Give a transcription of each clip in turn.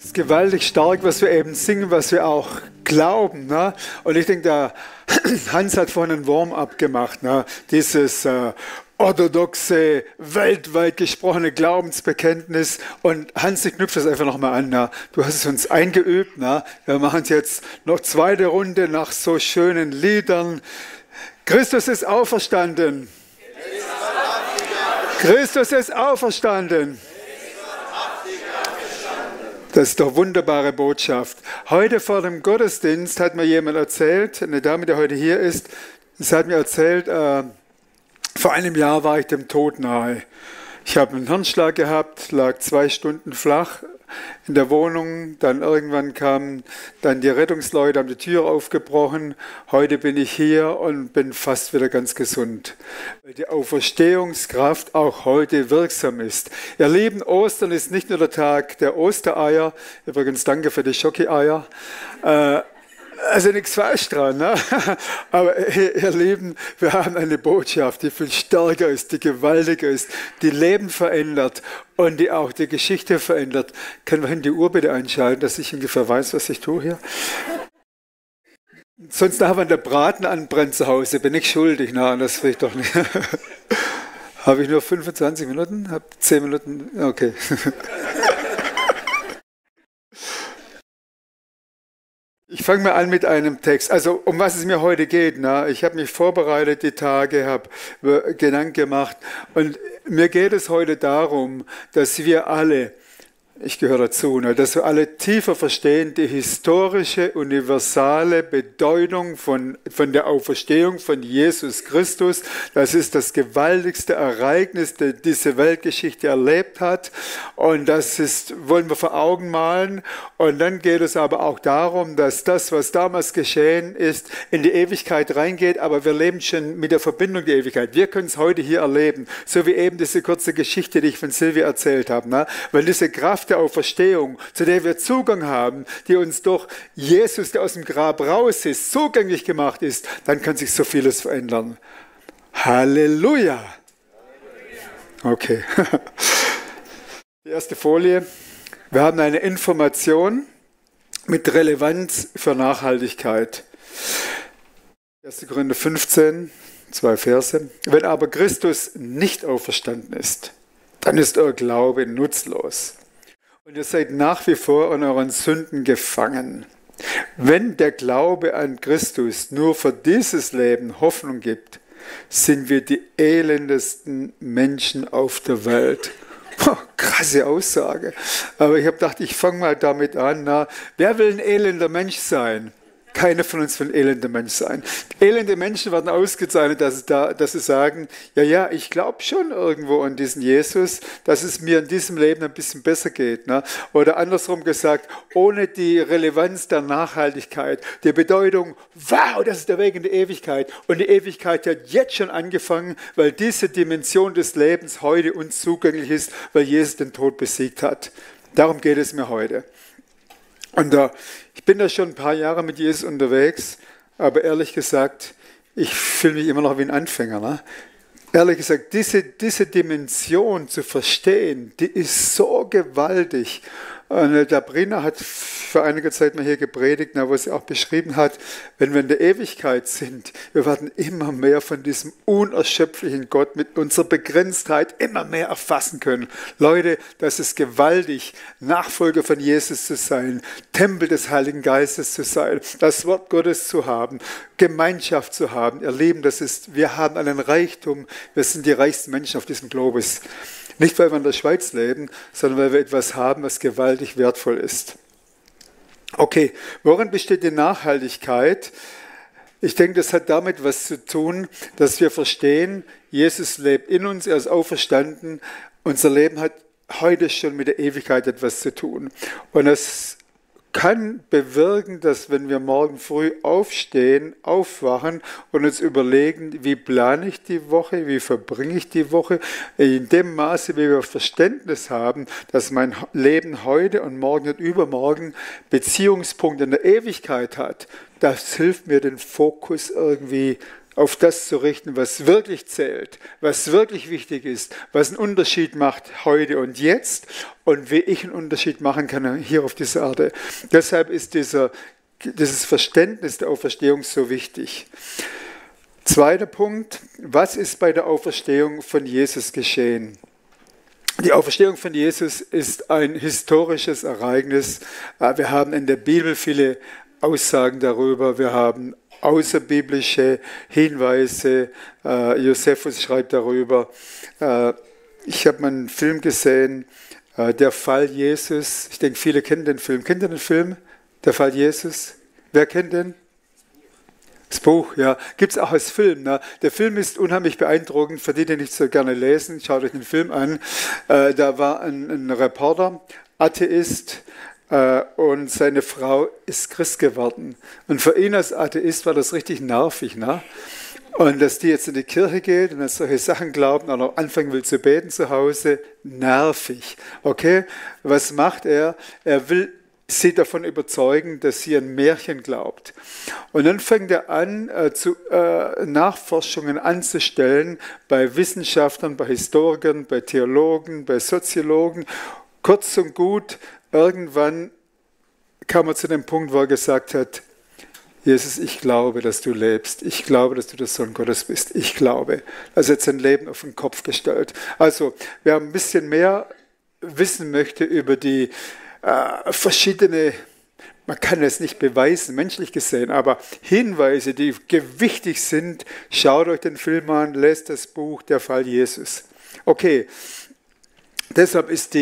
ist gewaltig stark, was wir eben singen, was wir auch glauben. Ne? Und ich denke, der Hans hat vorhin einen Warm-up gemacht. Ne? Dieses orthodoxe, weltweit gesprochene Glaubensbekenntnis. Und Hans, ich knüpfe das einfach nochmal an. Ne? Du hast es uns eingeübt. Ne? Wir machen es jetzt noch zweite Runde nach so schönen Liedern. Christus ist auferstanden. Christus ist auferstanden. Das ist doch wunderbare Botschaft. Heute vor dem Gottesdienst hat mir jemand erzählt, eine Dame, die heute hier ist, sie hat mir erzählt, vor einem Jahr war ich dem Tod nahe. Ich habe einen Hirnschlag gehabt, lag 2 Stunden flach in der Wohnung, dann irgendwann kamen dann die Rettungsleute, haben die Tür aufgebrochen. Heute bin ich hier und bin fast wieder ganz gesund, weil die Auferstehungskraft auch heute wirksam ist. Ihr Lieben, Ostern ist nicht nur der Tag der Ostereier, übrigens danke für die Schoki-Eier, also nichts falsch dran, ne? Aber ihr Lieben, wir haben eine Botschaft, die viel stärker ist, die gewaltiger ist, die Leben verändert und die auch die Geschichte verändert. Können wir die Uhr bitte einschalten, dass ich ungefähr weiß, was ich tue hier? Sonst nachher, wenn der Braten anbrennt zu Hause, bin ich schuldig. Na, das will ich doch nicht. Habe ich nur 25 Minuten? Habe 10 Minuten? Okay. Ich fange mal an mit einem Text. Also um was es mir heute geht. Na? Ich habe mich vorbereitet die Tage, habe Gedanken gemacht und mir geht es heute darum, dass wir alle, ich gehöre dazu, ne, dass wir alle tiefer verstehen die historische, universale Bedeutung von der Auferstehung von Jesus Christus. Das ist das gewaltigste Ereignis, das diese Weltgeschichte erlebt hat. Und wollen wir vor Augen malen. Und dann geht es aber auch darum, dass das, was damals geschehen ist, in die Ewigkeit reingeht. Aber wir leben schon mit der Verbindung der Ewigkeit. Wir können es heute hier erleben. So wie eben diese kurze Geschichte, die ich von Silvia erzählt habe. Ne? Weil diese Kraft der Auferstehung, zu der wir Zugang haben, die uns durch Jesus, der aus dem Grab raus ist, zugänglich gemacht ist, dann kann sich so vieles verändern. Halleluja! Okay. Die erste Folie. Wir haben eine Information mit Relevanz für Nachhaltigkeit. 1. Korinther 15, 2 Verse. Wenn aber Christus nicht auferstanden ist, dann ist euer Glaube nutzlos. Und ihr seid nach wie vor in euren Sünden gefangen. Wenn der Glaube an Christus nur für dieses Leben Hoffnung gibt, sind wir die elendesten Menschen auf der Welt. Krasse Aussage. Aber ich habe gedacht, ich fange mal damit an. Na, wer will ein elender Mensch sein? Keiner von uns will ein elender Mensch sein. Elende Menschen werden ausgezeichnet, dass sie sagen, ja, ich glaube schon irgendwo an diesen Jesus, dass es mir in diesem Leben ein bisschen besser geht. Ne? Oder andersrum gesagt, ohne die Relevanz der Nachhaltigkeit, die Bedeutung, wow, das ist der Weg in die Ewigkeit. Und die Ewigkeit hat jetzt schon angefangen, weil diese Dimension des Lebens heute uns zugänglich ist, weil Jesus den Tod besiegt hat. Darum geht es mir heute. Und ich bin da schon ein paar Jahre mit Jesus unterwegs, aber ehrlich gesagt, ich fühle mich immer noch wie ein Anfänger. Ne? Ehrlich gesagt, diese Dimension zu verstehen, die ist so gewaltig. Und der Brina hat vor einiger Zeit mal hier gepredigt, wo sie auch beschrieben hat, wenn wir in der Ewigkeit sind, wir werden immer mehr von diesem unerschöpflichen Gott mit unserer Begrenztheit immer mehr erfassen können. Leute, das ist gewaltig, Nachfolger von Jesus zu sein, Tempel des Heiligen Geistes zu sein, das Wort Gottes zu haben, Gemeinschaft zu haben. Ihr Lieben, wir haben einen Reichtum, wir sind die reichsten Menschen auf diesem Globus. Nicht, weil wir in der Schweiz leben, sondern weil wir etwas haben, was gewaltig wertvoll ist. Okay, worin besteht die Nachhaltigkeit? Ich denke, das hat damit was zu tun, dass wir verstehen, Jesus lebt in uns, er ist auferstanden. Unser Leben hat heute schon mit der Ewigkeit etwas zu tun. Und das kann bewirken, dass wenn wir morgen früh aufstehen, aufwachen und uns überlegen, wie plane ich die Woche, wie verbringe ich die Woche, in dem Maße, wie wir Verständnis haben, dass mein Leben heute und morgen und übermorgen Beziehungspunkte in der Ewigkeit hat, das hilft mir, den Fokus irgendwie auf das zu richten, was wirklich zählt, was wirklich wichtig ist, was einen Unterschied macht heute und jetzt und wie ich einen Unterschied machen kann hier auf dieser Erde. Deshalb ist dieses Verständnis der Auferstehung so wichtig. Zweiter Punkt, was ist bei der Auferstehung von Jesus geschehen? Die Auferstehung von Jesus ist ein historisches Ereignis. Wir haben in der Bibel viele Aussagen darüber. Wir haben außerbiblische Hinweise. Josephus schreibt darüber. Ich habe mal einen Film gesehen, Der Fall Jesus. Ich denke, viele kennen den Film. Kennt ihr den Film? Der Fall Jesus? Wer kennt den? Das Buch, ja. Gibt es auch als Film. Ne? Der Film ist unheimlich beeindruckend. Für die, die nicht so gerne lesen, schaut euch den Film an. Da war ein Reporter, Atheist, und seine Frau ist Christ geworden. Und für ihn als Atheist war das richtig nervig. Ne? Und dass die jetzt in die Kirche geht und an solche Sachen glauben und auch anfangen will zu beten zu Hause, nervig. Okay, was macht er? Er will sie davon überzeugen, dass sie ein Märchen glaubt. Und dann fängt er an, Nachforschungen anzustellen bei Wissenschaftlern, bei Historikern, bei Theologen, bei Soziologen. Kurz und gut, irgendwann kam er zu dem Punkt, wo er gesagt hat, Jesus, ich glaube, dass du lebst. Ich glaube, dass du der Sohn Gottes bist. Ich glaube. Also jetzt sein Leben auf den Kopf gestellt. Also, wer ein bisschen mehr wissen möchte über die verschiedene, man kann es nicht beweisen, menschlich gesehen, aber Hinweise, die gewichtig sind, schaut euch den Film an, lest das Buch, Der Fall Jesus. Okay, deshalb ist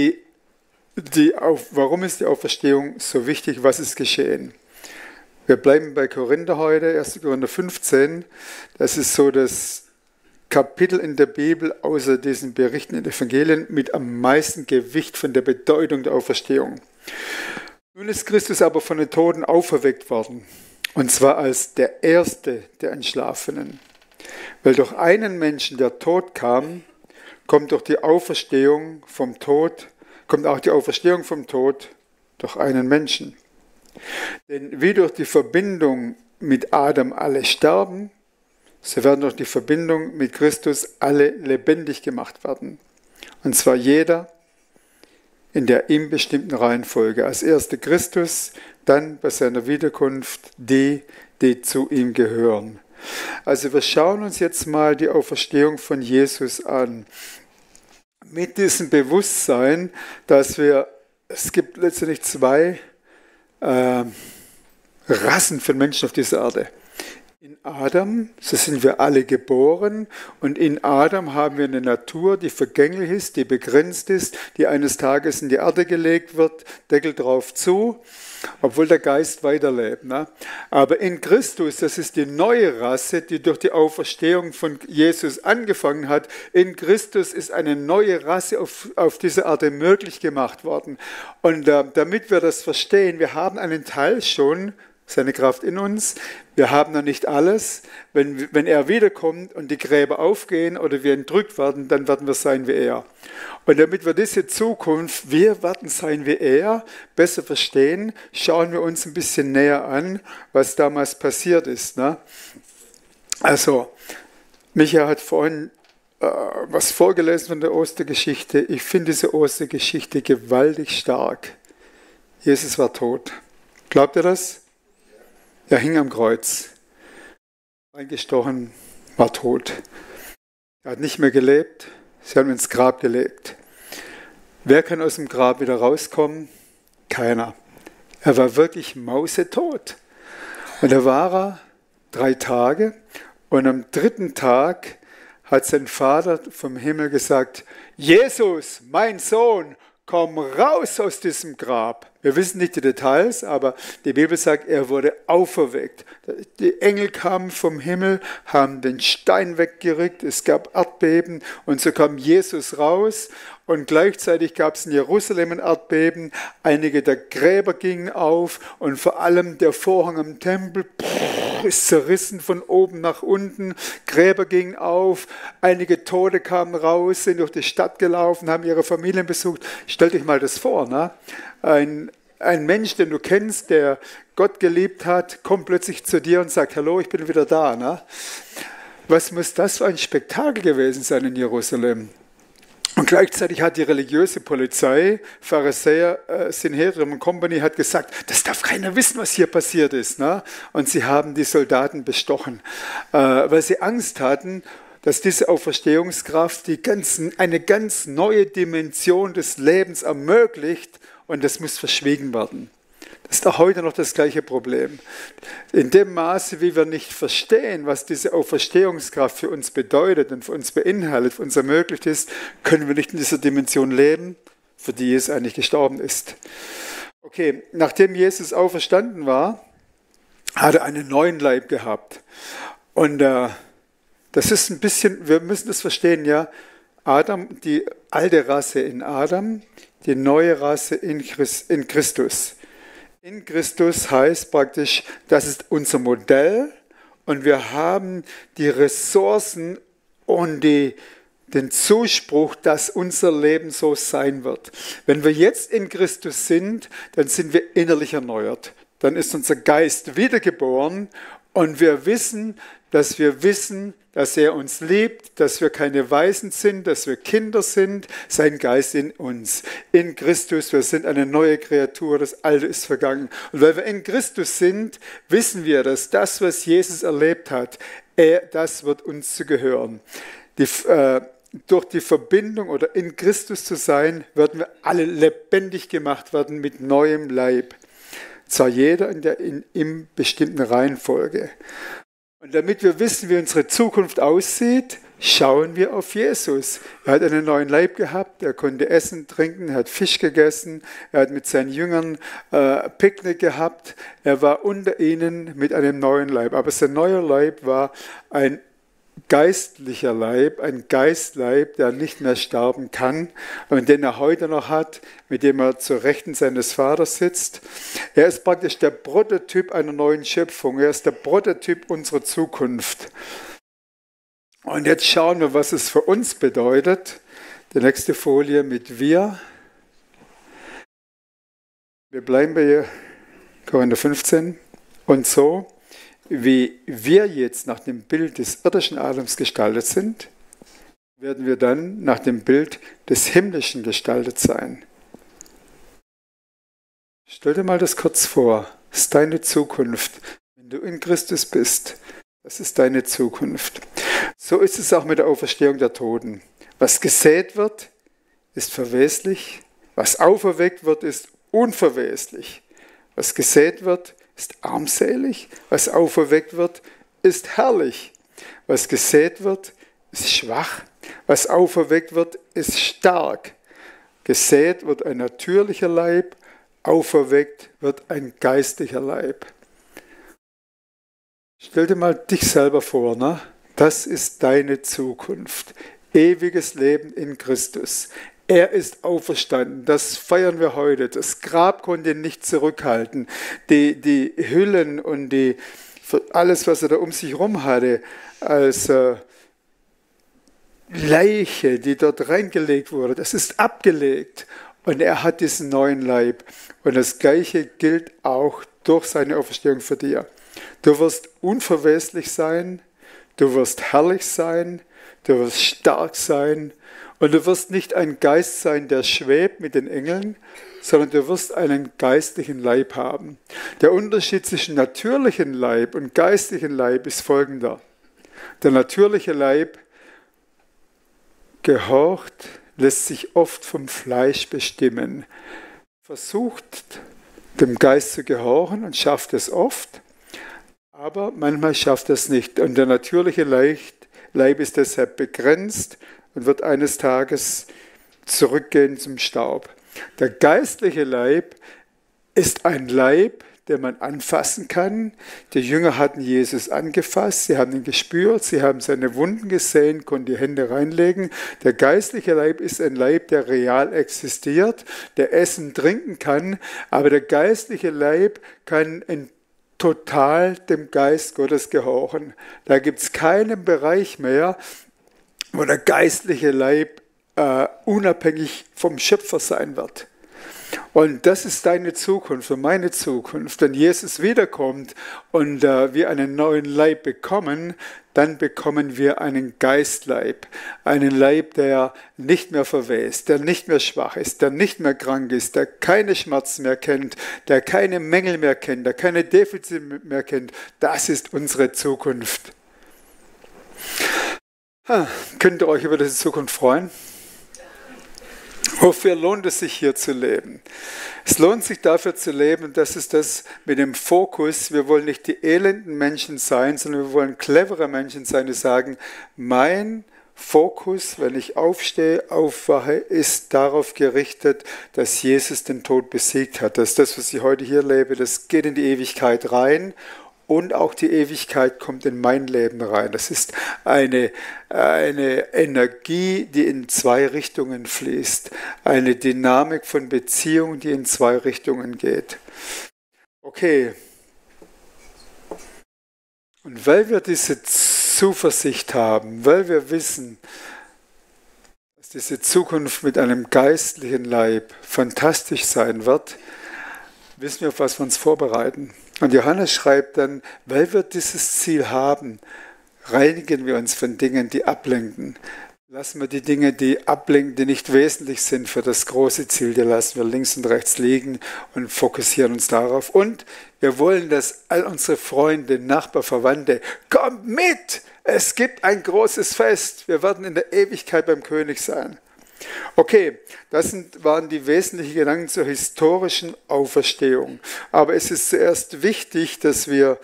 warum ist die Auferstehung so wichtig, was ist geschehen? Wir bleiben bei Korinther heute, 1. Korinther 15, das ist so das Kapitel in der Bibel, außer diesen Berichten in den Evangelien, mit am meisten Gewicht von der Bedeutung der Auferstehung. Nun ist Christus aber von den Toten auferweckt worden, und zwar als der Erste der Entschlafenen. Weil durch einen Menschen der Tod kam, kommt auch die Auferstehung vom Tod durch einen Menschen. Denn wie durch die Verbindung mit Adam alle sterben, so werden durch die Verbindung mit Christus alle lebendig gemacht werden. Und zwar jeder in der ihm bestimmten Reihenfolge. Als erster Christus, dann bei seiner Wiederkunft die zu ihm gehören. Also wir schauen uns jetzt mal die Auferstehung von Jesus an. Mit diesem Bewusstsein, dass es gibt letztendlich zwei Rassen von Menschen auf dieser Erde. In Adam, so sind wir alle geboren, und in Adam haben wir eine Natur, die vergänglich ist, die begrenzt ist, die eines Tages in die Erde gelegt wird, Deckel drauf zu, obwohl der Geist weiterlebt. Ne? Aber in Christus, das ist die neue Rasse, die durch die Auferstehung von Jesus angefangen hat. In Christus ist eine neue Rasse auf dieser Erde möglich gemacht worden. Und damit wir das verstehen, wir haben einen Teil schon, seine Kraft in uns. Wir haben noch nicht alles. Wenn er wiederkommt und die Gräber aufgehen oder wir entrückt werden, dann werden wir sein wie er. Und damit wir diese Zukunft, wir werden sein wie er, besser verstehen, schauen wir uns ein bisschen näher an, was damals passiert ist. Ne? Also, Micha hat vorhin was vorgelesen von der Ostergeschichte. Ich finde diese Ostergeschichte gewaltig stark. Jesus war tot. Glaubt ihr das? Er hing am Kreuz, eingestochen, war tot. Er hat nicht mehr gelebt, sie haben ihn ins Grab gelegt. Wer kann aus dem Grab wieder rauskommen? Keiner. Er war wirklich mausetot. Und da war er 3 Tage, und am 3. Tag hat sein Vater vom Himmel gesagt, Jesus, mein Sohn, komm raus aus diesem Grab. Wir wissen nicht die Details, aber die Bibel sagt, er wurde auferweckt. Die Engel kamen vom Himmel, haben den Stein weggerückt, es gab Erdbeben und so kam Jesus raus. Und gleichzeitig gab es in Jerusalem ein Erdbeben, einige der Gräber gingen auf und vor allem der Vorhang im Tempel ist zerrissen von oben nach unten, Gräber gingen auf, einige Tote kamen raus, sind durch die Stadt gelaufen, haben ihre Familien besucht. Stellt euch mal das vor, ne? Ein Mensch, den du kennst, der Gott geliebt hat, kommt plötzlich zu dir und sagt, hallo, ich bin wieder da. Ne? was muss das für ein Spektakel gewesen sein in Jerusalem? Und gleichzeitig hat die religiöse Polizei, Pharisäer, Sanhedrin und Company, hat gesagt, das darf keiner wissen, was hier passiert ist. Ne? Und sie haben die Soldaten bestochen, weil sie Angst hatten, dass diese Auferstehungskraft eine ganz neue Dimension des Lebens ermöglicht und das muss verschwiegen werden. Das ist auch heute noch das gleiche Problem. In dem Maße, wie wir nicht verstehen, was diese Auferstehungskraft für uns bedeutet und für uns beinhaltet, für uns ermöglicht ist, können wir nicht in dieser Dimension leben, für die Jesus eigentlich gestorben ist. Okay, nachdem Jesus auferstanden war, hat er einen neuen Leib gehabt. Und das ist ein bisschen, wir müssen das verstehen, ja, Adam, die alte Rasse in Adam, die neue Rasse in Christus. In Christus heißt praktisch, das ist unser Modell und wir haben die Ressourcen und den Zuspruch, dass unser Leben so sein wird. Wenn wir jetzt in Christus sind, dann sind wir innerlich erneuert. Dann ist unser Geist wiedergeboren und wir wissen, dass er uns liebt, dass wir keine Waisen sind, dass wir Kinder sind, sein Geist in uns. In Christus, wir sind eine neue Kreatur, das Alte ist vergangen. Und weil wir in Christus sind, wissen wir, dass das, was Jesus erlebt hat, das wird uns zu gehören. Durch die Verbindung oder in Christus zu sein, werden wir alle lebendig gemacht werden mit neuem Leib. Zwar jeder in bestimmten Reihenfolge. Und damit wir wissen, wie unsere Zukunft aussieht, schauen wir auf Jesus. Er hat einen neuen Leib gehabt, er konnte essen, trinken, er hat Fisch gegessen, er hat mit seinen Jüngern Picknick gehabt, er war unter ihnen mit einem neuen Leib. Aber sein neuer Leib war ein geistlicher Leib, ein Geistleib, der nicht mehr sterben kann und den er heute noch hat, mit dem er zur Rechten seines Vaters sitzt. Er ist praktisch der Prototyp einer neuen Schöpfung, er ist der Prototyp unserer Zukunft. Und jetzt schauen wir, was es für uns bedeutet. Die nächste Folie mit wir. Wir bleiben bei Korinther 15 und so. Wie wir jetzt nach dem Bild des irdischen Adams gestaltet sind, werden wir dann nach dem Bild des himmlischen gestaltet sein. Stell dir mal das kurz vor. Das ist deine Zukunft. Wenn du in Christus bist, das ist deine Zukunft. So ist es auch mit der Auferstehung der Toten. Was gesät wird, ist verweslich. Was auferweckt wird, ist unverweslich. Was gesät wird, ist armselig, was auferweckt wird, ist herrlich. Was gesät wird, ist schwach, was auferweckt wird, ist stark. Gesät wird ein natürlicher Leib, auferweckt wird ein geistlicher Leib. Stell dir mal dich selber vor, ne? Das ist deine Zukunft. Ewiges Leben in Christus. Er ist auferstanden, das feiern wir heute. Das Grab konnte ihn nicht zurückhalten. Die Hüllen und alles, was er da um sich herum hatte, als Leiche, die dort reingelegt wurde, das ist abgelegt. Und er hat diesen neuen Leib. Und das Gleiche gilt auch durch seine Auferstehung für dich. Du wirst unverweslich sein, du wirst herrlich sein, du wirst stark sein. Und du wirst nicht ein Geist sein, der schwebt mit den Engeln, sondern du wirst einen geistlichen Leib haben. Der Unterschied zwischen natürlichem Leib und geistlichem Leib ist folgender. Der natürliche Leib gehorcht, lässt sich oft vom Fleisch bestimmen. Versucht, dem Geist zu gehorchen und schafft es oft, aber manchmal schafft es nicht. Und der natürliche Leib ist deshalb begrenzt und wird eines Tages zurückgehen zum Staub. Der geistliche Leib ist ein Leib, den man anfassen kann. Die Jünger hatten Jesus angefasst, sie haben ihn gespürt, sie haben seine Wunden gesehen, konnten die Hände reinlegen. Der geistliche Leib ist ein Leib, der real existiert, der essen, trinken kann, aber der geistliche Leib kann total dem Geist Gottes gehorchen. Da gibt es keinen Bereich mehr, wo der geistliche Leib unabhängig vom Schöpfer sein wird. Und das ist deine Zukunft und meine Zukunft. Wenn Jesus wiederkommt und wir einen neuen Leib bekommen, dann bekommen wir einen Geistleib. Einen Leib, der nicht mehr verwest, der nicht mehr schwach ist, der nicht mehr krank ist, der keine Schmerzen mehr kennt, der keine Mängel mehr kennt, der keine Defizite mehr kennt. Das ist unsere Zukunft. Könnt ihr euch über diese Zukunft freuen? Wofür lohnt es sich hier zu leben? Es lohnt sich dafür zu leben, und das ist das mit dem Fokus. Wir wollen nicht die elenden Menschen sein, sondern wir wollen clevere Menschen sein, die sagen, mein Fokus, wenn ich aufstehe, aufwache, ist darauf gerichtet, dass Jesus den Tod besiegt hat. Dass das, was ich heute hier lebe, das geht in die Ewigkeit rein. Und auch die Ewigkeit kommt in mein Leben rein. Das ist eine Energie, die in zwei Richtungen fließt. Eine Dynamik von Beziehung, die in zwei Richtungen geht. Okay. Und weil wir diese Zuversicht haben, weil wir wissen, dass diese Zukunft mit einem geistlichen Leib fantastisch sein wird, wissen wir, auf was wir uns vorbereiten. Und Johannes schreibt dann, weil wir dieses Ziel haben, reinigen wir uns von Dingen, die ablenken. Lassen wir die Dinge, die ablenken, die nicht wesentlich sind für das große Ziel, die lassen wir links und rechts liegen und fokussieren uns darauf. Und wir wollen, dass all unsere Freunde, Nachbarn, Verwandte, kommt mit! Es gibt ein großes Fest. Wir werden in der Ewigkeit beim König sein. Okay, das waren die wesentlichen Gedanken zur historischen Auferstehung. Aber es ist zuerst wichtig, dass wir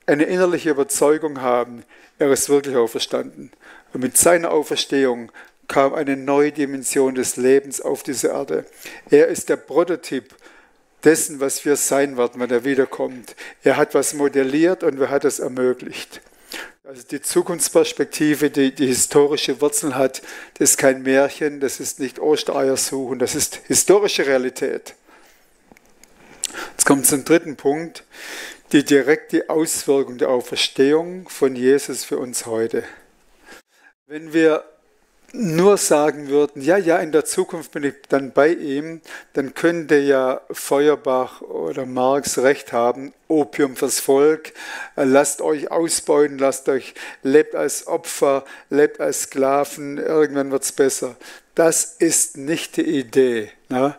eine innerliche Überzeugung haben, er ist wirklich auferstanden. Und mit seiner Auferstehung kam eine neue Dimension des Lebens auf diese Erde. Er ist der Prototyp dessen, was wir sein werden, wenn er wiederkommt. Er hat was modelliert und er hat es ermöglicht. Also die Zukunftsperspektive, die historische Wurzeln hat, das ist kein Märchen, das ist nicht Ostereier suchen, das ist historische Realität. Jetzt kommt zum dritten Punkt, die direkte Auswirkung der Auferstehung von Jesus für uns heute. Wenn wir nur sagen würden, ja, in der Zukunft bin ich dann bei ihm, dann könnte ja Feuerbach oder Marx recht haben, Opium fürs Volk, lasst euch ausbeuten, lebt als Opfer, lebt als Sklaven, irgendwann wird es besser. Das ist nicht die Idee. Ne?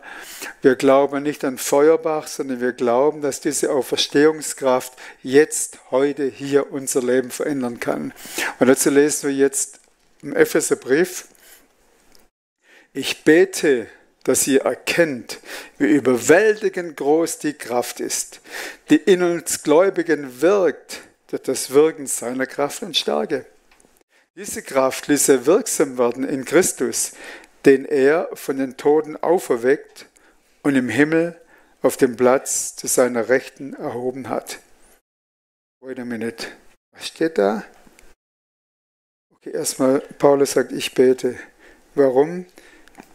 Wir glauben nicht an Feuerbach, sondern wir glauben, dass diese Auferstehungskraft jetzt, heute, hier unser Leben verändern kann. Und dazu lesen wir jetzt im Epheserbrief: Ich bete, dass ihr erkennt, wie überwältigend groß die Kraft ist, die in uns Gläubigen wirkt, durch das Wirken seiner Kraft und Stärke. Diese Kraft ließ er wirksam werden in Christus, den er von den Toten auferweckt und im Himmel auf dem Platz zu seiner Rechten erhoben hat. Wait a minute. Was steht da? Okay, erstmal, Paulus sagt, ich bete. Warum?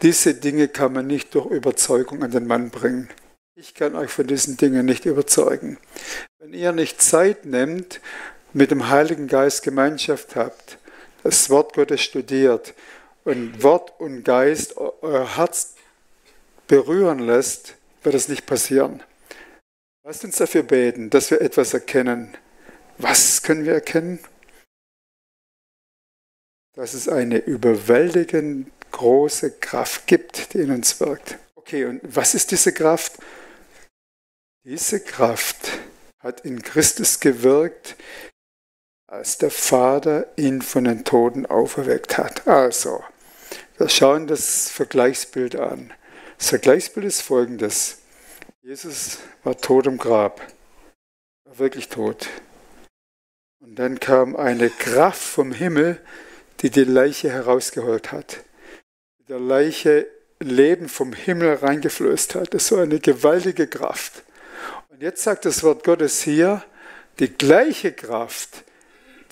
Diese Dinge kann man nicht durch Überzeugung an den Mann bringen. Ich kann euch von diesen Dingen nicht überzeugen. Wenn ihr nicht Zeit nehmt, mit dem Heiligen Geist Gemeinschaft habt, das Wort Gottes studiert und Wort und Geist euer Herz berühren lässt, wird es nicht passieren. Lasst uns dafür beten, dass wir etwas erkennen. Was können wir erkennen? Dass es eine überwältigend große Kraft gibt, die in uns wirkt. Okay, und was ist diese Kraft? Diese Kraft hat in Christus gewirkt, als der Vater ihn von den Toten auferweckt hat. Also, wir schauen das Vergleichsbild an. Das Vergleichsbild ist folgendes. Jesus war tot im Grab, war wirklich tot. Und dann kam eine Kraft vom Himmel, die die Leiche herausgeholt hat. Die der Leiche Leben vom Himmel reingeflößt hat. Das ist so eine gewaltige Kraft. Und jetzt sagt das Wort Gottes hier, die gleiche Kraft,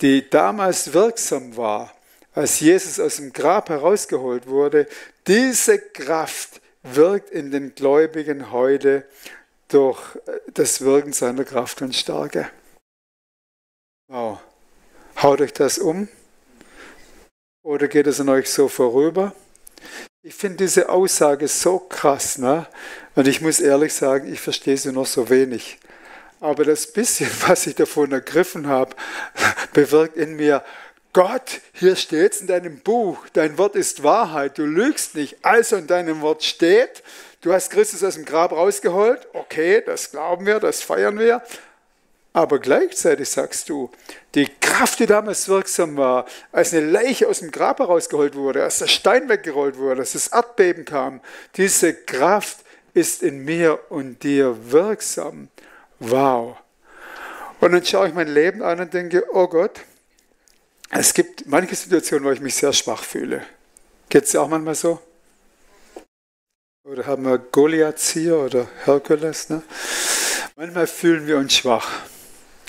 die damals wirksam war, als Jesus aus dem Grab herausgeholt wurde, diese Kraft wirkt in den Gläubigen heute durch das Wirken seiner Kraft und Stärke. Wow. Haut euch das um? Oder geht es an euch so vorüber? Ich finde diese Aussage so krass, ne? Und ich muss ehrlich sagen, ich verstehe sie noch so wenig. Aber das bisschen, was ich davon ergriffen habe, bewirkt in mir, Gott, hier steht es in deinem Buch, dein Wort ist Wahrheit, du lügst nicht. Also in deinem Wort steht, du hast Christus aus dem Grab rausgeholt, okay, das glauben wir, das feiern wir. Aber gleichzeitig sagst du, die Kraft, die damals wirksam war, als eine Leiche aus dem Grab herausgeholt wurde, als der Stein weggerollt wurde, als das Erdbeben kam, diese Kraft ist in mir und dir wirksam. Wow. Und dann schaue ich mein Leben an und denke, oh Gott, es gibt manche Situationen, wo ich mich sehr schwach fühle. Geht es dir auch manchmal so? Oder haben wir Goliaths hier oder Herkules? Ne? Manchmal fühlen wir uns schwach.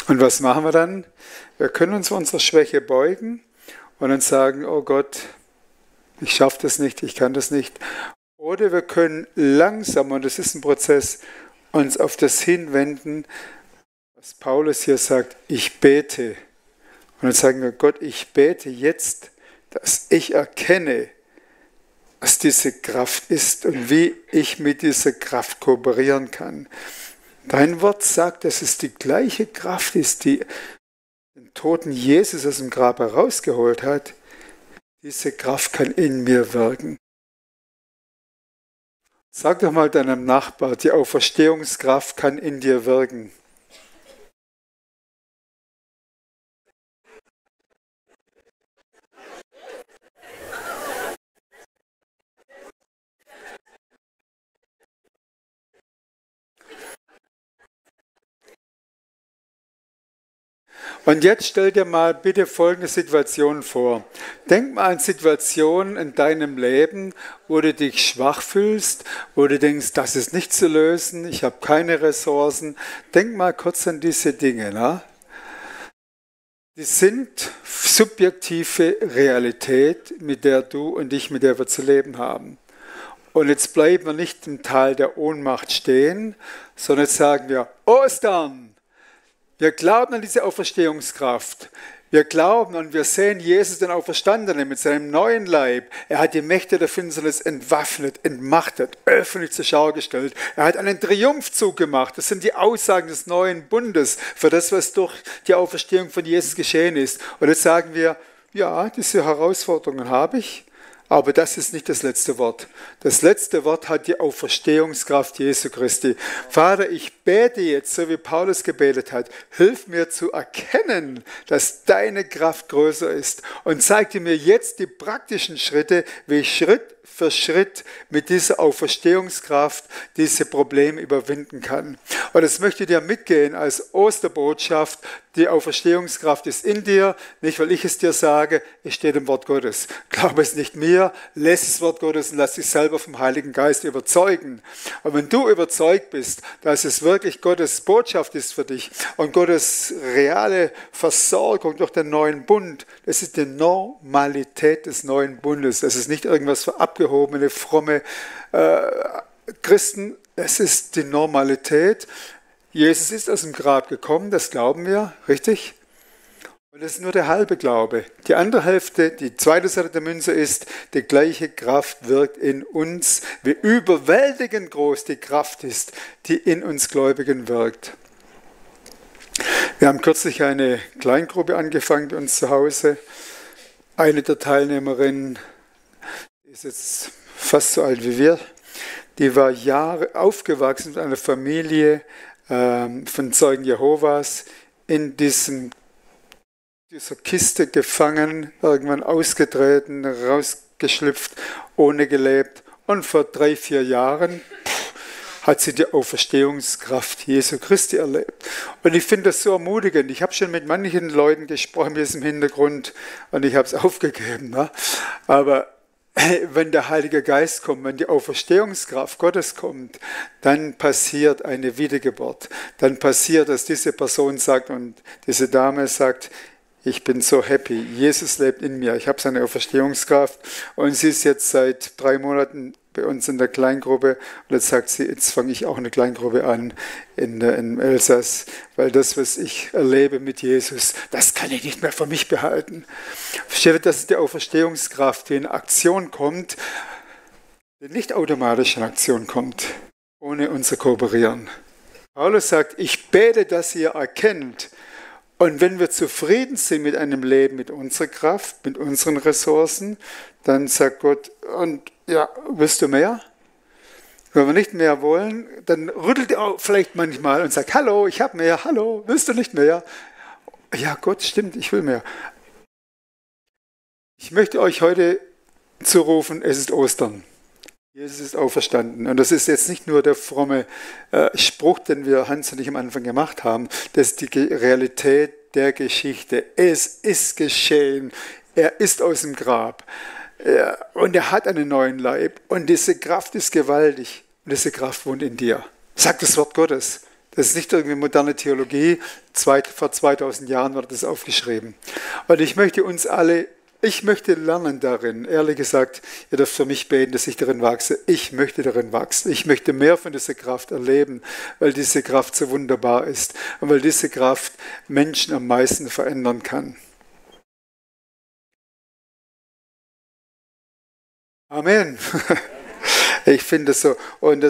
Und was machen wir dann? Wir können uns vor unserer Schwäche beugen und dann sagen, oh Gott, ich schaffe das nicht, ich kann das nicht. Oder wir können langsam, und das ist ein Prozess, uns auf das hinwenden, was Paulus hier sagt, ich bete. Und dann sagen wir, Gott, ich bete jetzt, dass ich erkenne, was diese Kraft ist und wie ich mit dieser Kraft kooperieren kann. Dein Wort sagt, dass es die gleiche Kraft ist, die den toten Jesus aus dem Grab herausgeholt hat. Diese Kraft kann in mir wirken. Sag doch mal deinem Nachbar, die Auferstehungskraft kann in dir wirken. Und jetzt stell dir mal bitte folgende Situation vor. Denk mal an Situationen in deinem Leben, wo du dich schwach fühlst, wo du denkst, das ist nicht zu lösen, ich habe keine Ressourcen. Denk mal kurz an diese Dinge. Ne? Die sind subjektive Realität, mit der du und ich, mit der wir zu leben haben. Und jetzt bleiben wir nicht im Tal der Ohnmacht stehen, sondern jetzt sagen wir, Ostern! Wir glauben an diese Auferstehungskraft. Wir glauben und wir sehen Jesus, den Auferstandenen, mit seinem neuen Leib. Er hat die Mächte der Finsternis entwaffnet, entmachtet, öffentlich zur Schau gestellt. Er hat einen Triumphzug gemacht. Das sind die Aussagen des neuen Bundes für das, was durch die Auferstehung von Jesus geschehen ist. Und jetzt sagen wir, ja, diese Herausforderungen habe ich. Aber das ist nicht das letzte Wort. Das letzte Wort hat die Auferstehungskraft Jesu Christi. Vater, ich bete jetzt, so wie Paulus gebetet hat, hilf mir zu erkennen, dass deine Kraft größer ist und zeig dir mir jetzt die praktischen Schritte, wie ich Schritt für Schritt mit dieser Auferstehungskraft diese Probleme überwinden kann. Und das möchte ich dir mitgehen als Osterbotschaft. Die Auferstehungskraft ist in dir, nicht weil ich es dir sage, es steht im Wort Gottes. Glaube es nicht mir, lese das Wort Gottes und lass dich selber vom Heiligen Geist überzeugen. Und wenn du überzeugt bist, dass es wirklich Gottes Botschaft ist für dich und Gottes reale Versorgung durch den neuen Bund, das ist die Normalität des neuen Bundes. Das ist nicht irgendwas für abgehobene, fromme Christen, es ist die Normalität. Jesus ist aus dem Grab gekommen, das glauben wir, richtig? Und das ist nur der halbe Glaube. Die andere Hälfte, die zweite Seite der Münze ist, die gleiche Kraft wirkt in uns, wie überwältigend groß die Kraft ist, die in uns Gläubigen wirkt. Wir haben kürzlich eine Kleingruppe angefangen bei uns zu Hause. Eine der Teilnehmerinnen ist jetzt fast so alt wie wir. Die war Jahre aufgewachsen mit einer Familie von Zeugen Jehovas in dieser Kiste gefangen, irgendwann ausgetreten, rausgeschlüpft, ohne gelebt. Und vor 3-4 Jahren hat sie die Auferstehungskraft Jesu Christi erlebt. Und ich finde das so ermutigend. Ich habe schon mit manchen Leuten gesprochen, hier ist im Hintergrund, und ich habe es aufgegeben. Ne? Aber wenn der Heilige Geist kommt, wenn die Auferstehungskraft Gottes kommt, dann passiert eine Wiedergeburt. Dann passiert, dass diese Person sagt und diese Dame sagt, ich bin so happy, Jesus lebt in mir, ich habe seine Auferstehungskraft. Und sie ist jetzt seit 3 Monaten bei uns in der Kleingruppe und jetzt sagt sie, jetzt fange ich auch eine Kleingruppe an in Elsass, weil das, was ich erlebe mit Jesus, das kann ich nicht mehr für mich behalten. Versteht ihr, das ist die Auferstehungskraft, die in Aktion kommt. nicht automatisch in Aktion kommt, ohne unser Kooperieren. Paulus sagt, ich bete, dass ihr erkennt. Und wenn wir zufrieden sind mit einem Leben, mit unserer Kraft, mit unseren Ressourcen, dann sagt Gott, und ja, willst du mehr? Wenn wir nicht mehr wollen, dann rüttelt er auch vielleicht manchmal und sagt, hallo, ich habe mehr, hallo, willst du nicht mehr? Ja, Gott, stimmt, ich will mehr. Ich möchte euch heute zurufen, es ist Ostern. Jesus ist auferstanden. Und das ist jetzt nicht nur der fromme Spruch, den wir, Hans und ich, am Anfang gemacht haben. Das ist die Realität der Geschichte. Es ist geschehen. Er ist aus dem Grab. Und er hat einen neuen Leib. Und diese Kraft ist gewaltig. Und diese Kraft wohnt in dir. Sagt das Wort Gottes. Das ist nicht irgendwie moderne Theologie. Vor 2000 Jahren wurde das aufgeschrieben. Und ich möchte lernen darin, ehrlich gesagt, ihr dürft für mich beten, dass ich darin wachse. Ich möchte darin wachsen. Ich möchte mehr von dieser Kraft erleben, weil diese Kraft so wunderbar ist und weil diese Kraft Menschen am meisten verändern kann. Amen. Ich finde es so. Und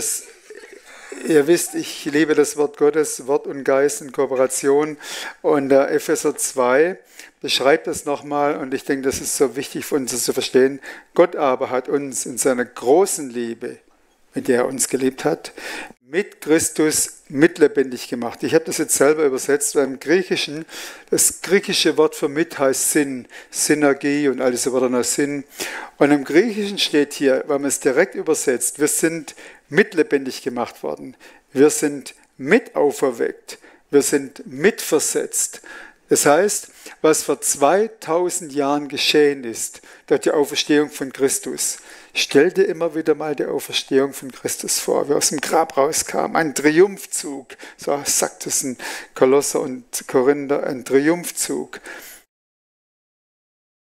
ihr wisst, ich liebe das Wort Gottes, Wort und Geist in Kooperation. Und Epheser 2 beschreibt das nochmal. Und ich denke, das ist so wichtig für uns zu verstehen. Gott aber hat uns in seiner großen Liebe, mit der er uns geliebt hat, mit Christus mitlebendig gemacht. Ich habe das jetzt selber übersetzt, weil im Griechischen, das griechische Wort für mit heißt Sinn, Synergie und all diese Wörter nach Sinn. Und im Griechischen steht hier, wenn man es direkt übersetzt, wir sind mitlebendig gemacht worden, wir sind mit auferweckt, wir sind mitversetzt. Das heißt, was vor 2000 Jahren geschehen ist, durch die Auferstehung von Christus, stell dir immer wieder mal die Auferstehung von Christus vor, wie er aus dem Grab rauskam, ein Triumphzug, so sagt es in Kolosser und Korinther, ein Triumphzug.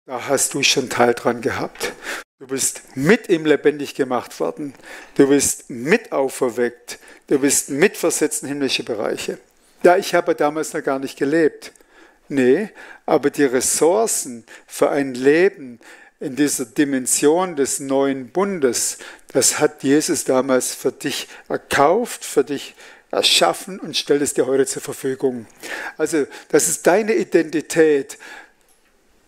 Da hast du schon Teil dran gehabt. Du bist mit ihm lebendig gemacht worden, du bist mit auferweckt, du bist mitversetzt in himmlische Bereiche. Ja, ich habe damals noch gar nicht gelebt. Nee, aber die Ressourcen für ein Leben in dieser Dimension des neuen Bundes, das hat Jesus damals für dich erkauft, für dich erschaffen und stellt es dir heute zur Verfügung. Also das ist deine Identität.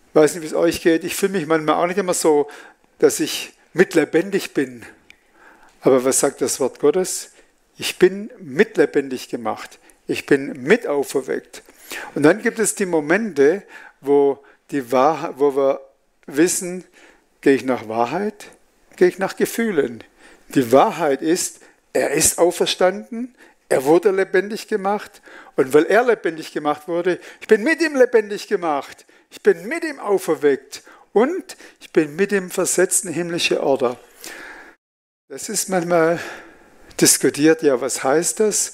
Ich weiß nicht, wie es euch geht. Ich fühle mich manchmal auch nicht immer so, dass ich mitlebendig bin. Aber was sagt das Wort Gottes? Ich bin mitlebendig gemacht. Ich bin mit auferweckt. Und dann gibt es die Momente, wo wir wissen, gehe ich nach Wahrheit, gehe ich nach Gefühlen. Die Wahrheit ist, er ist auferstanden, er wurde lebendig gemacht und weil er lebendig gemacht wurde, ich bin mit ihm lebendig gemacht, ich bin mit ihm auferweckt und ich bin mit ihm versetzt in himmlische Orte. Das ist manchmal diskutiert, ja, was heißt das?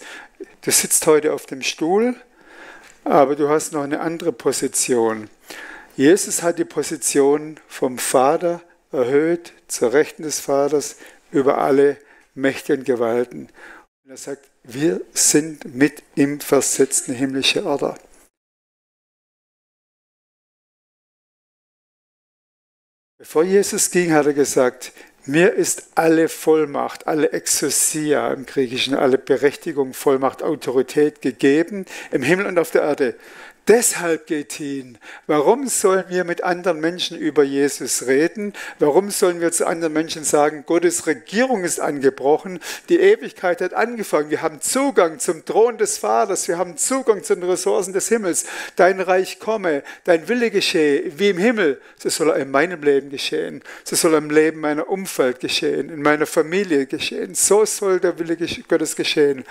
Du sitzt heute auf dem Stuhl, aber du hast noch eine andere Position. Jesus hat die Position vom Vater erhöht zur Rechten des Vaters über alle Mächte und Gewalten. Und er sagt, wir sind mit ihm versetzt in himmlische Orte. Bevor Jesus ging, hat er gesagt, mir ist alle Vollmacht, alle Exousia im Griechischen, alle Berechtigung, Vollmacht, Autorität gegeben im Himmel und auf der Erde. Deshalb geht hin. Warum sollen wir mit anderen Menschen über Jesus reden? Warum sollen wir zu anderen Menschen sagen, Gottes Regierung ist angebrochen, die Ewigkeit hat angefangen, wir haben Zugang zum Thron des Vaters, wir haben Zugang zu den Ressourcen des Himmels. Dein Reich komme, dein Wille geschehe, wie im Himmel, so soll er in meinem Leben geschehen, so soll er im Leben meiner Umfeld geschehen, in meiner Familie geschehen, so soll der Wille Gottes geschehen.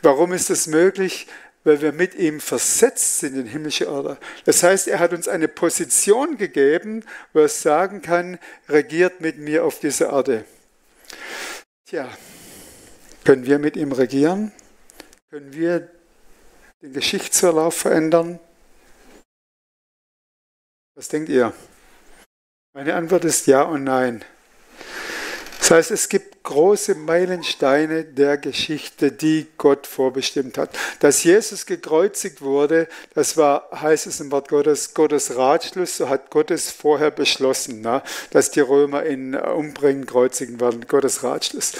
Warum ist das möglich? Weil wir mit ihm versetzt sind in himmlische Orte. Das heißt, er hat uns eine Position gegeben, wo er sagen kann, regiert mit mir auf dieser Erde. Tja, können wir mit ihm regieren? Können wir den Geschichtsverlauf verändern? Was denkt ihr? Meine Antwort ist ja und nein. Das heißt, es gibt große Meilensteine der Geschichte, die Gott vorbestimmt hat. Dass Jesus gekreuzigt wurde, das war, heißt es im Wort Gottes, Gottes Ratschluss, so hat Gott es vorher beschlossen, dass die Römer ihn umbringen, kreuzigen werden, Gottes Ratschluss.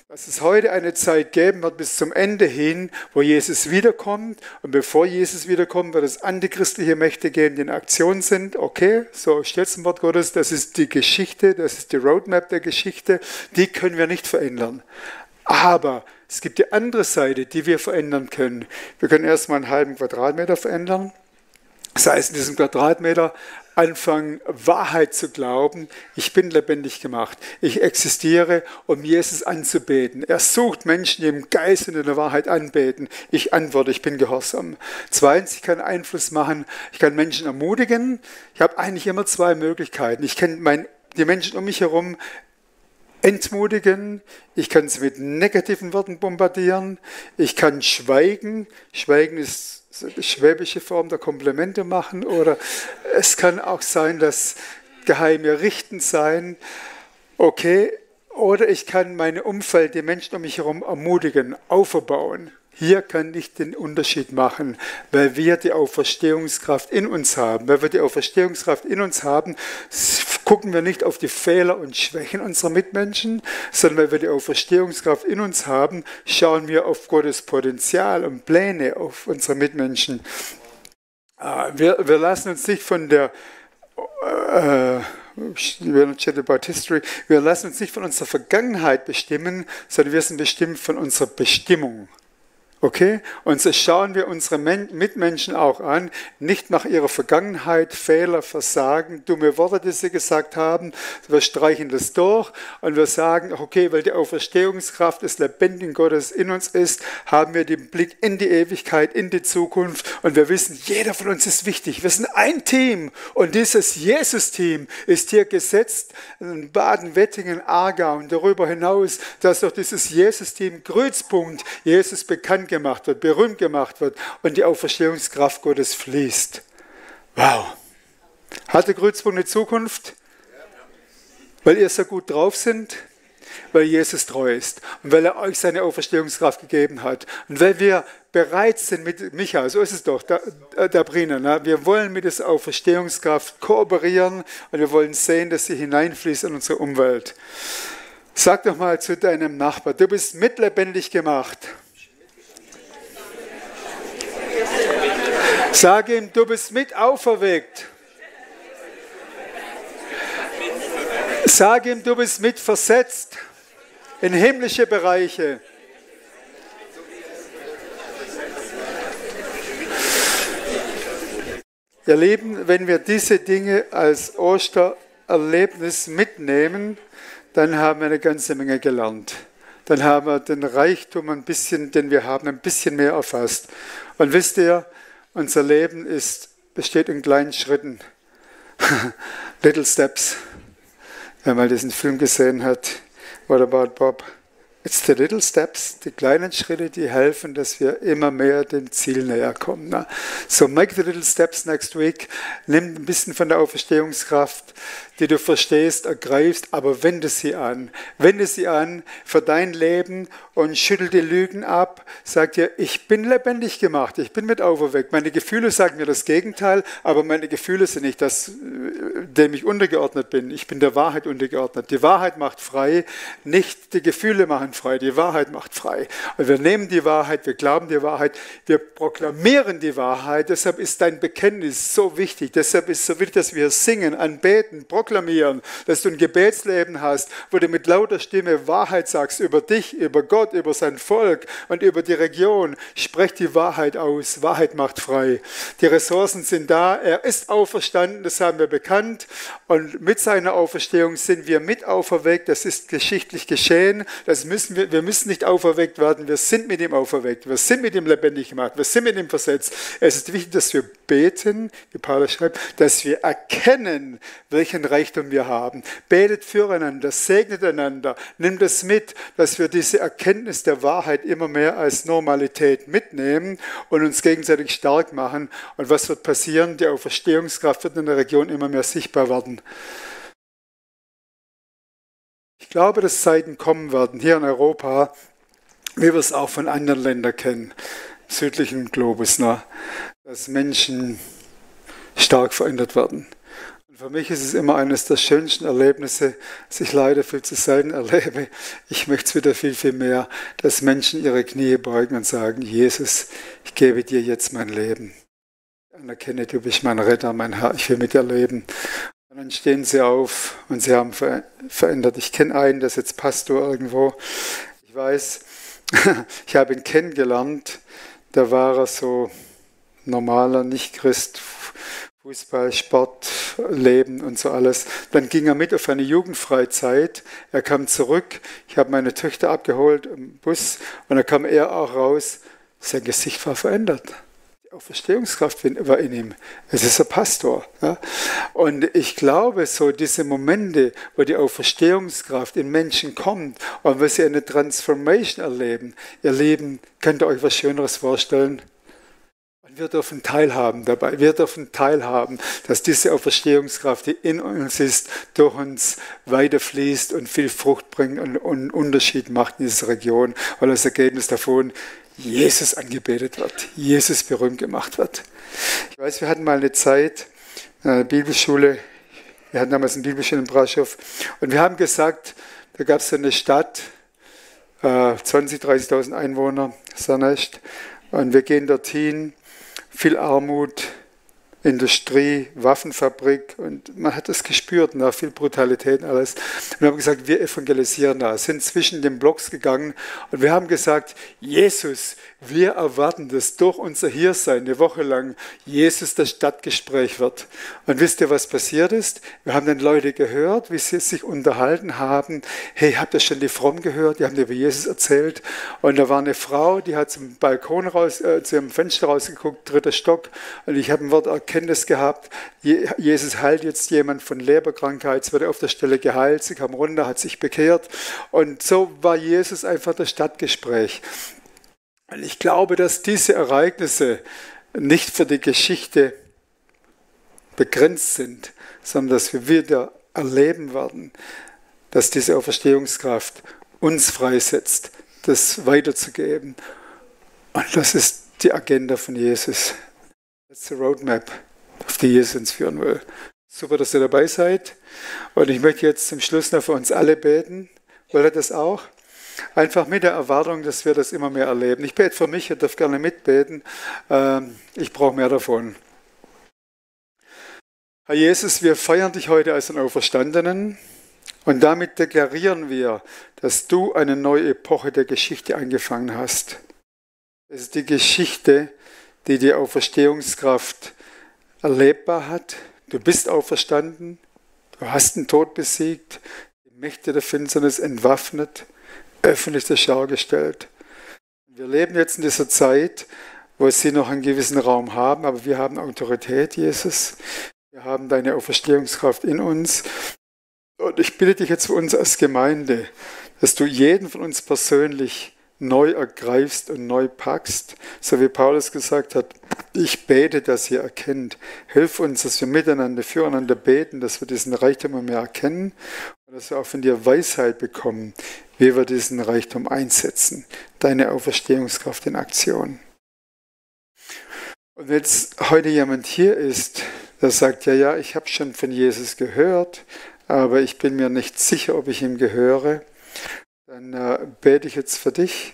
Dass es heute eine Zeit geben wird bis zum Ende hin, wo Jesus wiederkommt, und bevor Jesus wiederkommt, wird es antichristliche Mächte geben, die in Aktion sind. Okay, so steht es im Wort Gottes, das ist die Geschichte, das ist die Roadmap der Geschichte, die können wir nicht verändern. Aber es gibt die andere Seite, die wir verändern können. Wir können erstmal einen halben Quadratmeter verändern. Das heißt, in diesem Quadratmeter anfangen, Wahrheit zu glauben. Ich bin lebendig gemacht. Ich existiere, um Jesus anzubeten. Er sucht Menschen, die im Geist und in der Wahrheit anbeten. Ich antworte, ich bin gehorsam. Zweitens, ich kann Einfluss machen. Ich kann Menschen ermutigen. Ich habe eigentlich immer zwei Möglichkeiten. Ich kann die Menschen um mich herum entmutigen. Ich kann sie mit negativen Worten bombardieren. Ich kann schweigen. Schweigen ist die schwäbische Form der Komplimente machen, oder es kann auch sein, dass geheime Richten sein, okay, oder ich kann mein Umfeld, die Menschen um mich herum ermutigen, aufbauen. Hier kann ich den Unterschied machen, weil wir die Auferstehungskraft in uns haben. Weil wir die Auferstehungskraft in uns haben, gucken wir nicht auf die Fehler und Schwächen unserer Mitmenschen, sondern weil wir die Auferstehungskraft in uns haben, schauen wir auf Gottes Potenzial und Pläne auf unsere Mitmenschen. Wir lassen uns nicht von der wir lassen uns nicht von unserer Vergangenheit bestimmen, sondern wir sind bestimmt von unserer Bestimmung. Okay? Und so schauen wir unsere Mitmenschen auch an, nicht nach ihrer Vergangenheit, Fehler, Versagen, dumme Worte, die sie gesagt haben. Wir streichen das durch und wir sagen, okay, weil die Auferstehungskraft des lebendigen Gottes in uns ist, haben wir den Blick in die Ewigkeit, in die Zukunft, und wir wissen, jeder von uns ist wichtig. Wir sind ein Team, und dieses Jesus-Team ist hier gesetzt in Baden, Wettingen, Aargau und darüber hinaus, dass durch dieses Jesus-Team Kreuzpunkt Jesus bekannt gemacht wird, berühmt gemacht wird und die Auferstehungskraft Gottes fließt. Wow. Hat der Kreuzpunkt eine Zukunft? Weil ihr so gut drauf sind? Weil Jesus treu ist und weil er euch seine Auferstehungskraft gegeben hat und weil wir bereit sind mit Micha, so ist es doch, der Brina, wir wollen mit dieser Auferstehungskraft kooperieren und wir wollen sehen, dass sie hineinfließt in unsere Umwelt. Sag doch mal zu deinem Nachbar, du bist mitlebendig gemacht. Sag ihm, du bist mit auferweckt. Sag ihm, du bist mit versetzt in himmlische Bereiche. Ihr Lieben, wenn wir diese Dinge als Ostererlebnis mitnehmen, dann haben wir eine ganze Menge gelernt. Dann haben wir den Reichtum den wir haben, ein bisschen mehr erfasst. Und wisst ihr, unser Leben besteht in kleinen Schritten. Little Steps. Wer mal diesen Film gesehen hat, What About Bob? It's the little steps, die kleinen Schritte, die helfen, dass wir immer mehr dem Ziel näher kommen. Ne? So make the little steps next week. Nimm ein bisschen von der Auferstehungskraft, die du verstehst, ergreifst, aber wende sie an. Wende sie an für dein Leben und schüttel die Lügen ab. Sag dir, ich bin lebendig gemacht, ich bin mit auferweckt. Meine Gefühle sagen mir das Gegenteil, aber meine Gefühle sind nicht das, dem ich untergeordnet bin. Ich bin der Wahrheit untergeordnet. Die Wahrheit macht frei, nicht die Gefühle machen frei. Die Wahrheit macht frei. Und wir nehmen die Wahrheit, wir glauben die Wahrheit, wir proklamieren die Wahrheit. Deshalb ist dein Bekenntnis so wichtig. Deshalb ist es so wichtig, dass wir singen, anbeten, proklamieren, dass du ein Gebetsleben hast, wo du mit lauter Stimme Wahrheit sagst über dich, über Gott, über sein Volk und über die Region. Sprech die Wahrheit aus. Wahrheit macht frei. Die Ressourcen sind da. Er ist auferstanden, das haben wir bekannt. Und mit seiner Auferstehung sind wir mit auferweckt. Das ist geschichtlich geschehen. Wir müssen nicht auferweckt werden. Wir sind mit ihm auferweckt. Wir sind mit ihm lebendig gemacht. Wir sind mit ihm versetzt. Es ist wichtig, dass wir beten, wie Paulus schreibt, dass wir erkennen, welchen Reichtum wir haben. Betet füreinander, segnet einander, nimmt es mit, dass wir diese Erkenntnis der Wahrheit immer mehr als Normalität mitnehmen und uns gegenseitig stark machen. Und was wird passieren? Die Auferstehungskraft wird in der Region immer mehr sichtbar werden. Ich glaube, dass Zeiten kommen werden, hier in Europa, wie wir es auch von anderen Ländern kennen, im südlichen Globus, ne? Dass Menschen stark verändert werden. Und für mich ist es immer eines der schönsten Erlebnisse, das ich leider viel zu selten erlebe. Ich möchte es wieder viel, viel mehr, dass Menschen ihre Knie beugen und sagen, Jesus, ich gebe dir jetzt mein Leben. Ich anerkenne, du bist mein Retter, mein Herr, ich will mit dir leben. Und dann stehen sie auf und sie haben verändert. Ich kenne einen, der ist jetzt Pastor irgendwo. Ich weiß, ich habe ihn kennengelernt, da war er so normaler Nicht-Christ, Fußball, Sport, Leben und so alles. Dann ging er mit auf eine Jugendfreizeit. Er kam zurück. Ich habe meine Töchter abgeholt im Bus und dann kam er auch raus. Sein Gesicht war verändert. Die Auferstehungskraft war in ihm. Es ist ein Pastor. Ja? Und ich glaube, so diese Momente, wo die Auferstehungskraft in Menschen kommt und wo sie eine Transformation erleben, ihr Leben, könnt ihr euch was Schöneres vorstellen? Wir dürfen teilhaben dabei. Wir dürfen teilhaben, dass diese Auferstehungskraft, die in uns ist, durch uns weiterfließt und viel Frucht bringt und einen Unterschied macht in dieser Region, weil das Ergebnis davon Jesus angebetet wird, Jesus berühmt gemacht wird. Ich weiß, wir hatten mal eine Zeit in einer Bibelschule, wir hatten damals eine Bibelschule in Brașov und wir haben gesagt, da gab es so eine Stadt, 20.000, 30.000 Einwohner, Sarnest, und wir gehen dorthin. Viel Armut, Industrie, Waffenfabrik und man hat das gespürt, viel Brutalität und alles. Und wir haben gesagt, wir evangelisieren da, sind zwischen den Blocks gegangen und wir haben gesagt, Jesus, wir erwarten, dass durch unser Hiersein eine Woche lang Jesus das Stadtgespräch wird. Und wisst ihr, was passiert ist? Wir haben dann Leute gehört, wie sie sich unterhalten haben. Hey, habt ihr schon die Fromm gehört? Die haben dir über Jesus erzählt. Und da war eine Frau, die hat zum Balkon raus, zum Fenster rausgeguckt, 3. Stock. Und ich habe ein Wort Erkenntnis gehabt. Jesus heilt jetzt jemand von Leberkrankheit. Es wurde auf der Stelle geheilt. Sie kam runter, hat sich bekehrt. Und so war Jesus einfach das Stadtgespräch. Und ich glaube, dass diese Ereignisse nicht für die Geschichte begrenzt sind, sondern dass wir wieder erleben werden, dass diese Auferstehungskraft uns freisetzt, das weiterzugeben. Und das ist die Agenda von Jesus. Das ist die Roadmap, auf die Jesus uns führen will. Super, dass ihr dabei seid. Und ich möchte jetzt zum Schluss noch für uns alle beten. Wollt ihr das auch? Einfach mit der Erwartung, dass wir das immer mehr erleben. Ich bete für mich, ihr dürft gerne mitbeten. Ich brauche mehr davon. Herr Jesus, wir feiern dich heute als den Auferstandenen und damit deklarieren wir, dass du eine neue Epoche der Geschichte angefangen hast. Es ist die Geschichte, die die Auferstehungskraft erlebbar hat. Du bist auferstanden, du hast den Tod besiegt, die Mächte der Finsternis entwaffnet, öffentlich zur Schau gestellt. Wir leben jetzt in dieser Zeit, wo sie noch einen gewissen Raum haben, aber wir haben Autorität, Jesus. Wir haben deine Auferstehungskraft in uns. Und ich bitte dich jetzt für uns als Gemeinde, dass du jeden von uns persönlich neu ergreifst und neu packst, so wie Paulus gesagt hat, ich bete, dass ihr erkennt. Hilf uns, dass wir miteinander, füreinander beten, dass wir diesen Reichtum immer mehr erkennen und dass wir auch von dir Weisheit bekommen, wie wir diesen Reichtum einsetzen. Deine Auferstehungskraft in Aktion. Und wenn jetzt heute jemand hier ist, der sagt, ja, ich habe schon von Jesus gehört, aber ich bin mir nicht sicher, ob ich ihm gehöre, dann bete ich jetzt für dich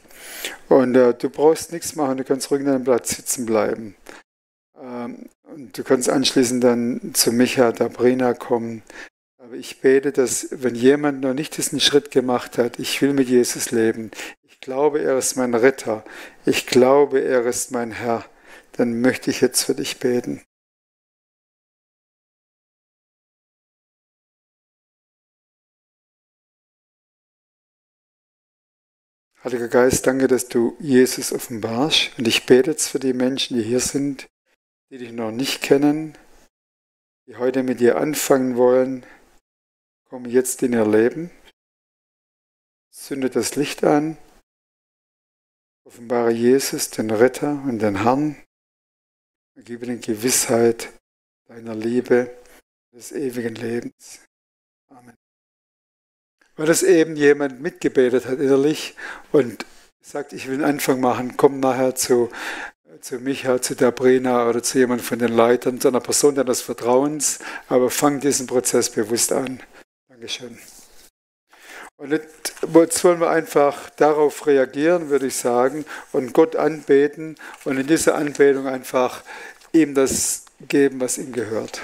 und du brauchst nichts machen, du kannst ruhig an deinem Platz sitzen bleiben. Und du kannst anschließend dann zu Micha, Dabrina kommen. Aber ich bete, dass wenn jemand noch nicht diesen Schritt gemacht hat, ich will mit Jesus leben, ich glaube, er ist mein Retter, ich glaube, er ist mein Herr, dann möchte ich jetzt für dich beten. Heiliger Geist, danke, dass du Jesus offenbarst. Und ich bete jetzt für die Menschen, die hier sind, die dich noch nicht kennen, die heute mit dir anfangen wollen. Komm jetzt in ihr Leben. Zünde das Licht an. Offenbare Jesus, den Retter und den Herrn. Und gebe ihnen Gewissheit deiner Liebe, des ewigen Lebens. Amen. weil das eben jemand mitgebetet hat innerlich und sagt, ich will einen Anfang machen, komm nachher zu Micha, zu Dabrina oder zu jemand von den Leitern, zu einer Person deines Vertrauens, aber fang diesen Prozess bewusst an. Dankeschön. Und jetzt wollen wir einfach darauf reagieren, würde ich sagen, und Gott anbeten und in dieser Anbetung einfach ihm das geben, was ihm gehört.